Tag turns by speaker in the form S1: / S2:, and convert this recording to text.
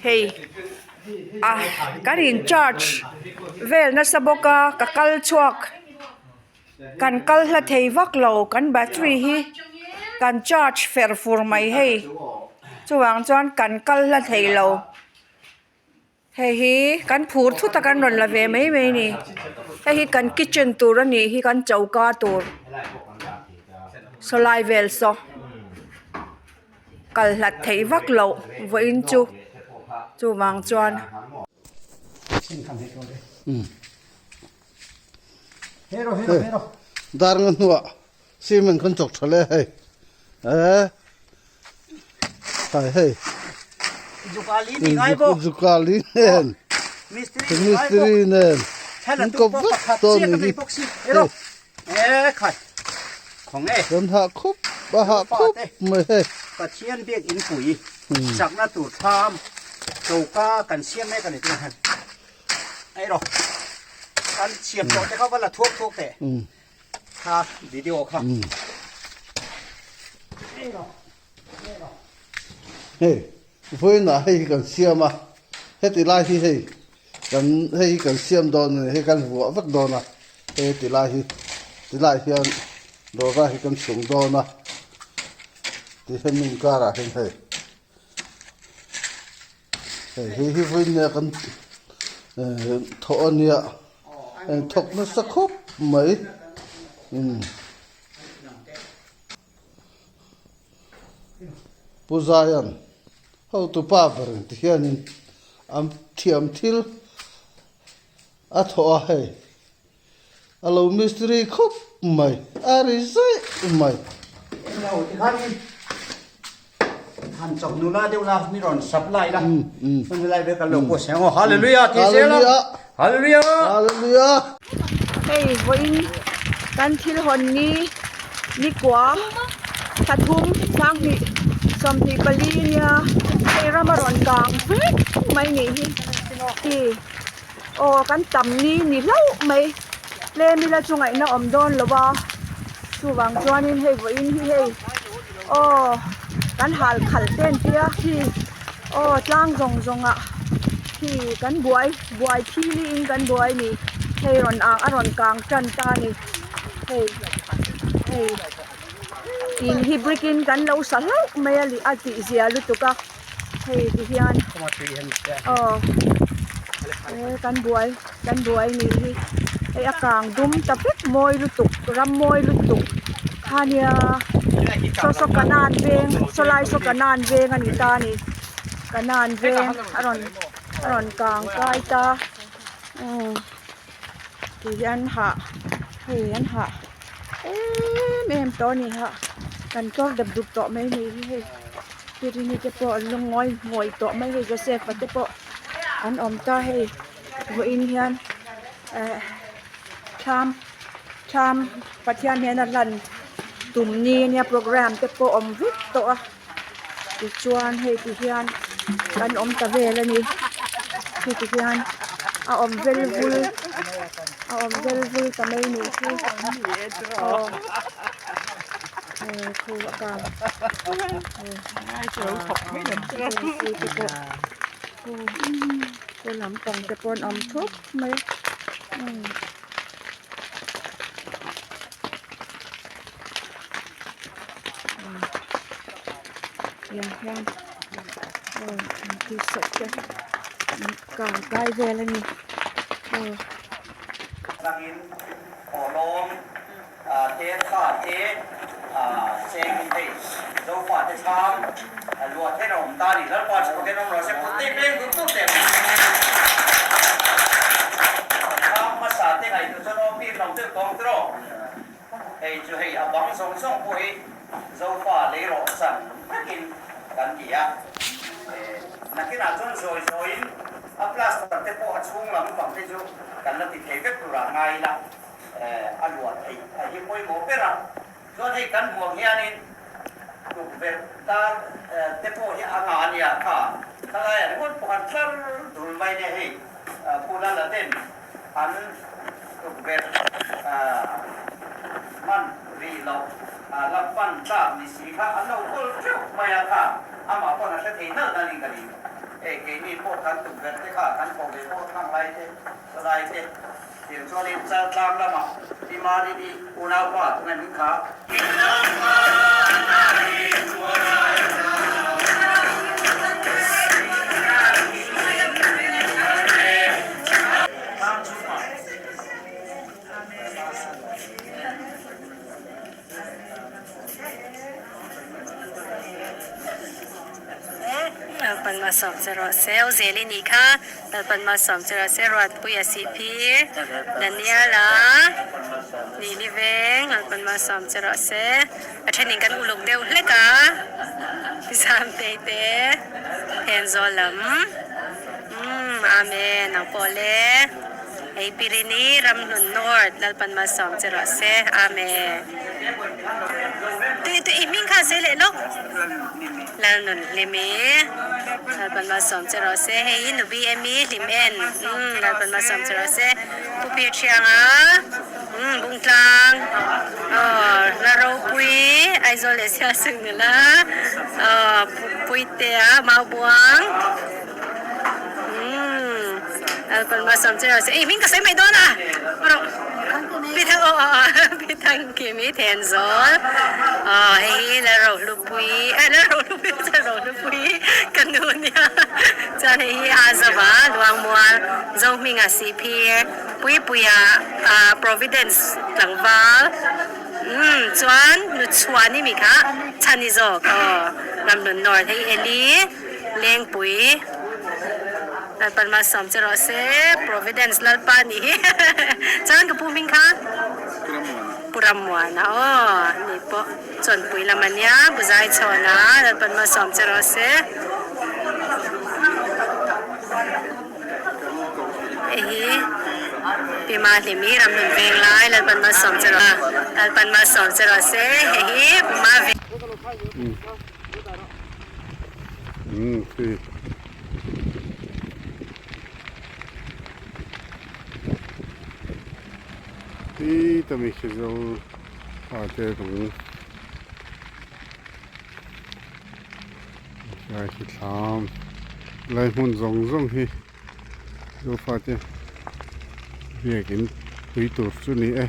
S1: Hei a kan in charge vel nasa bawk a ka kal chhuak kan kal hla thei vak lo kan battery hi kan charge fer fur mai hei chuvang chuan kan kal hla thei lo. Hei hi kan phur thut a kan rawn la ve mai mai a ni hei hi kan kitchen tur a nih hi kan choka tur saw lai vel saw kal hlat theih vak loh vawiin chu chuvang chuan.
S2: Dar nga hnuah Cement kan chawk tha le hei eh khai hei
S3: Zukali ni ngai bawk
S2: Zukali nen mistri nen
S3: an kawp vek
S2: dawn ni hi
S3: eh khai khawng e
S2: kan hah khup a hah khup mai hei
S3: Pathian biak in pui chakna tur thlam choka kan siam mek ani tih han ei rawh kan siam tawh te kha va la thuak thuak teh. Kha video kha.
S2: Hei vawiinah hei hi kan siam a, heti lai hi hei kan hei hi kan siam dawn a ni, hei kan vuah vek dawn a, hei heti lai hi ti lai hian dawrah hi kan chhung dawn a, ti hian mi inkarah hian hei. Hei hei hi vawinia kan thawh a nia eng thawk nasa khawp mai umm Pu Zaian hotu pa ber ang ti hianin an thiam thil a thawh a hei. A lo mistiri khawp mai, a ri zaih mai.
S3: Englo ti khanin han chawk nula deuh la mi rawn supply la hun helai ve kan lo post ang aw hallelujah ti zel a hallelujah
S2: hallelujah
S1: Hei vawiin kan thil hawn ni nikua thla thum sanghnih 24 nia hei ram a rawn kang vek mai nih hi ti. Aw kan tam ni ni hlauh mai tlem ila chu ngaihna awm dawn lo va chuvang chuanin hei vawiin hi hei aw kan hal khalh te an tia khi aw tlang zawng zawng ah khi kan buai buai phili in kan buai a ni hei rawn ah a rawn kang tan ta a ni hei hei in hi brick in kan lo sa hlauh mai a a tih zia lutuk a. Hei ti hian aw he kan buai kan buai nih hi hei a kang dum ta vek mawi lutuk ram mawi lutuk khania saw saw kanan veng saw lai saw kanan veng a ni ta a ni kanan veng a rawn a rawn kang kai ta umm ti hian hah hei an hah em em tawh a ni hah kan tlawr dep dup tawh mai a nih hi hei. Pirini te pawh an lungawi ngawih tawh mai hei Joseph a te pawh an awm ta hei vawiin hian eh thlam thlam Pathian hian a hlan tum ni ania programme te pawh awm vek tawh a tichuan hei ti hian kan awm ta vel a ni hei ti hian a awm vel vul a awm vel vul ta mai a nih hi aw. Saw lampang te pawh an awm thup mai tiang hian aw an thil sawi te an kang kai vel a ni aw.
S3: Te tha te chengin hei Zofa te thlam luah then a awm ta a ni. Lalpa chu pakin awm rawh se kut te peng dur dur teh mai. Thlam hmasa te ngaihtuah chuan aw pir lo deuh tawng tiraw. Hei chu hei a bang zawng zawng pawh hi Zofa lei rawh chan vekin kan ti a. Nakinah chuan zawi zawiin a plaster te pawh a chhung lam bang te chu kan la ti thei vek turah ngai ila. a luah theih a hi pawimawh ber a, chuan hei kan hmuh ang hianin tukverh tar te pawh hi a nga a nia kha thalai ah ringawt pawh khan tlar dul mai nia hei Pu Lala ten an tukverh hman rih loh. La pan tlak ni si kha an lo kawl teuh mai a kha amah pawn a hre thei nalh nalh in ka ring. Hei keini pawh kan tukverh te kha kan ko ve pawh thlang lai te salai te tiang chuanin Chaltlang lamah Pi Marini unaupa tunge min kha.
S4: Lalpan malsawm che rawh se u zel i nih kha Lalpan malsawm che rawh se Ruatpui a sih phir Daniel-a nih ni veng Lalpan malsawm che rawh se a thenin kan uluk deuh hlek a Zamtei te Thenzawl lam umm Amen ang pawh le. Hei Pirini Ramhlun North Lalpan malsawm che rawh se. Amen. Tui tui i hming kha sei leh lawk. Lalnun hlim i Lalpan malsawm che rawh se. Hei i nubi emi hlim en. Umm Lalpan malsawm che rawh se. Pu Pir Thianga umm Bungtlang aw La Ropui Aizawl leh Sialsuk nula aw Puitea Maubuang. Umm Lalpan malsawm che rawh se ei hming ka sawi mai dawn a rawh pi thang aw aw aw pi thang kim i then zawl aw hei hi Lalrohlupui eh Lalrohlupui Lalrohlupui ka nu nia chuan hei hi a zova Luangmual Zohminga Sihphir Puipuia ah Providence tlangval umm chuan Nuchhuani mi kha chhani zawk aw Ramhlun North hei Eli. Lengpui Lalpan malsawm che rawh se Providence Lalpa nih hi chuan ka pu hming kha Pu Rammuana aw ni pawh Chawnpui lam a nia Pu Zaichhawna Lalpan malsawm che rawh se hei hi Pi Mahlimi Ramhlun Venglai Lalpan malsawm che rawh Lalpan malsawm che rawh se hei hi Pu Mavi
S2: Umm khi ti ta mi khi zo a te rawng lai khi thlam lai hmun zawng zawng hi zofa te biakin pui tur chu ni e.